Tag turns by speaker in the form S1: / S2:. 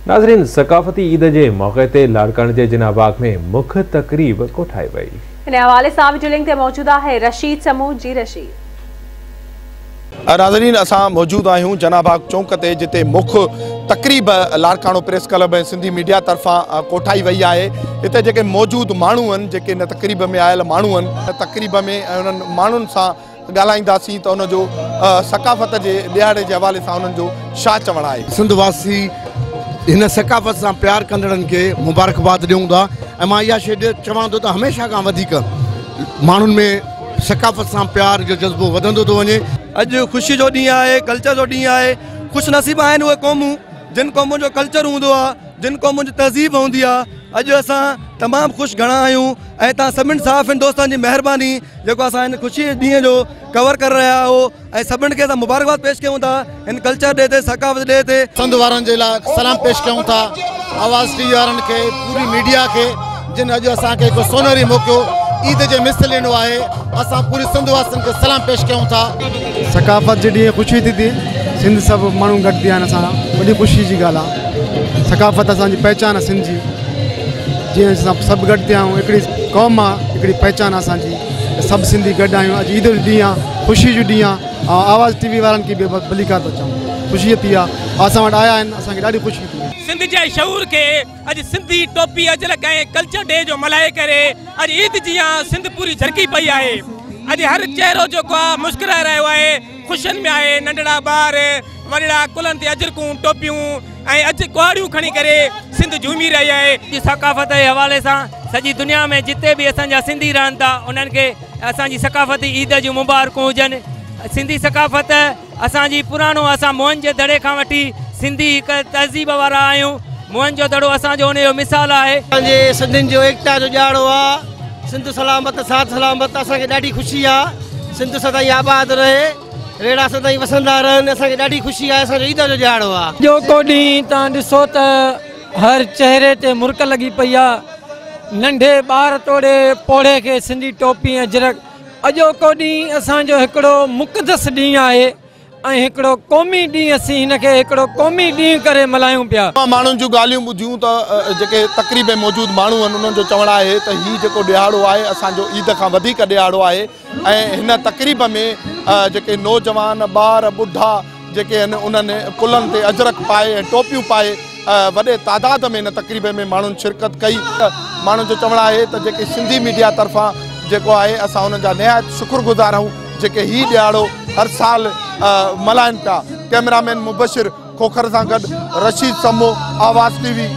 S1: नाज़रीन, सकाफ़ती ईद जे मौक़े ते लाड़काणे जे जिन्ना बाग में मुख्य तकरीब कोठाई वई।
S2: इन हवाले सां वीडियो लिंक ते मौजूद आहे रशीद समूह। जी रशीद।
S3: नाज़रीन, असां मौजूद आहियूं जिन्ना बाग चौक ते, जिते मुख्य तकरीब लाड़काणो प्रेस क्लब ऐं सिंधी मीडिया तरफ़ां कोठाई वई आहे। हिते जेके मौजूद माण्हू आहिनि, जेके हिन तकरीब में आयल माण्हू आहिनि, तकरीब में उन्हनि माण्हुनि सां ॻाल्हाईंदासीं त उनजो सकाफ़त जे ॾिहाड़े जे हवाले सां उन्हनि जो छा चवणु आहे।
S4: सिंधवासी हिन सकाफ़त सां प्यार कंदड़नि खे मुबारकबाद ॾियूं था ऐं मां इहा शइ चवां थो त हमेशह खां वधीक माण्हुनि में सकाफ़त सां प्यार जो जज़्बो वधंदो थो वञे।
S5: अॼु ख़ुशी जो ॾींहुं आहे, कल्चर जो ॾींहुं आहे। ख़ुशि नसीब आहिनि उहे क़ौमूं जिन क़ौमुनि जो कल्चर हूंदो आहे, जिन क़ौमुनि जी तहज़ीब हूंदी आहे। अॼु असां तमामु ख़ुशि घणा आहियूं ऐं तव्हां सभिनी सहाफ़ियुनि दोस्तनि जी महिरबानी जेको असां हिन ख़ुशी ॾींहं जो कवर करे रहिया आहियो ऐं सभिनी खे असां मुबारकबाद पेश कयूं था हिन कल्चर डे ते, सकाफ़त डे ते।
S6: सिंध वारनि जे लाइ सलाम पेश कयूं था, आवाज़ टीवी वारनि खे, पूरी मीडिया खे, जिन अॼु असांखे हिकु सोनहरी मौक़ो ईद जे मिसल ॾिनो आहे। असां पूरी सिंध वासियुनि खे सलाम पेश कयूं था।
S7: सकाफ़त जे ॾींहुं ख़ुशी थी थिए, सिंध सभु माण्हू गॾु थिया आहिनि, असां वॾी ख़ुशी जी ॻाल्हि आहे। सकाफ़त असांजी पहिचान आहे सिंध जी, जीअं असां सभु गॾु थिया आहियूं, हिकिड़ी क़ौम आहे, हिकिड़ी पहिचान आहे असांजी, सभु सिंधी गॾु आहियूं। अॼु ईद जो ॾींहुं आहे, ख़ुशी जो ॾींहुं आहे। ऐं आवाज़ टीवी वारनि खे बि भलीकार थो चऊं, ख़ुशी थी आहे, असां वटि आया आहिनि, असांखे ॾाढी ख़ुशी थी।
S8: सिंध जे शऊर खे अॼु सिंधी टोपी अजरक ऐं कल्चर डे जो मल्हाए करे अॼु ईद जीअं सिंध पूरी झरकी पई आहे। अॼु हर चहिरो जेको आहे मुस्कुराए रहियो आहे, ख़ुशियुनि में आहे। नंढड़ा ॿार वॾड़ा कुलनि ते अजरकूं टोपियूं ऐं अॼु कुआड़ियूं खणी करे सिंध झूमी रही आहे।
S9: सकाफ़त जे हवाले सां सॼी दुनिया में जिते बि असांजा सिंधी रहनि था उन्हनि खे असांजी सकाफ़ती ईद जूं मुबारकूं हुजनि। सिंधी सकाफ़त असांजी पुराणो, असां मोहन जे दड़े खां वठी सिंधी हिकु तहज़ीब वारा आहियूं। मोहन जो दड़ो असांजो उनजो मिसाल आहे।
S10: असांजे सिंधियुनि जो एकता जो ॾिहाड़ो आहे। सिंध सलामत, साथ सलामत। असांखे ॾाढी ख़ुशी आहे, सिंध सदाईं आबाद रहे, रेड़ा सदाईं वसंदा रहनि। असांखे ॾाढी ख़ुशी आहे, असांजो ईद जो ॾिहाड़ो आहे।
S11: अॼोको ॾींहुं तव्हां ॾिसो त हर चहिरे ते मुर्क लॻी पई आहे। नंढे ॿार तोड़े पौढ़े खे सिंधी टोपी ऐं अजरक। अॼोको ॾींहुं असांजो हिकिड़ो मुक़दस ॾींहुं आहे ऐं हिकिड़ो क़ौमी ॾींहुं, असीं हिनखे हिकिड़ो क़ौमी ॾींहुं करे मल्हायूं पिया।
S3: माण्हुनि जूं ॻाल्हियूं ॿुधियूं त जेके तक़रीब में मौजूदु माण्हू आहिनि उन्हनि जो चवणु आहे त हीउ जेको ॾिहाड़ो आहे असांजो ईद खां वधीक ॾिहाड़ो आहे ऐं हिन तक़रीब में जेके नौजवान ॿार ॿुढा जेके आहिनि उन्हनि कुलनि ते अजरक पाए ऐं टोपियूं पाए वॾे तादाद में हिन तक़रीब में माण्हुनि शिरकत कई। माण्हुनि जो चवणु आहे त जेके सिंधी मीडिया तरफ़ां जेको आहे असां उन्हनि जा निहायत शुक्रगुज़ार आहियूं जेके हीउ ॾिहाड़ो हर साल मल्हाइनि पिया। कैमरामैन मुबशिर खोखर सां गॾु रशीद समो, आवाज़ टीवी।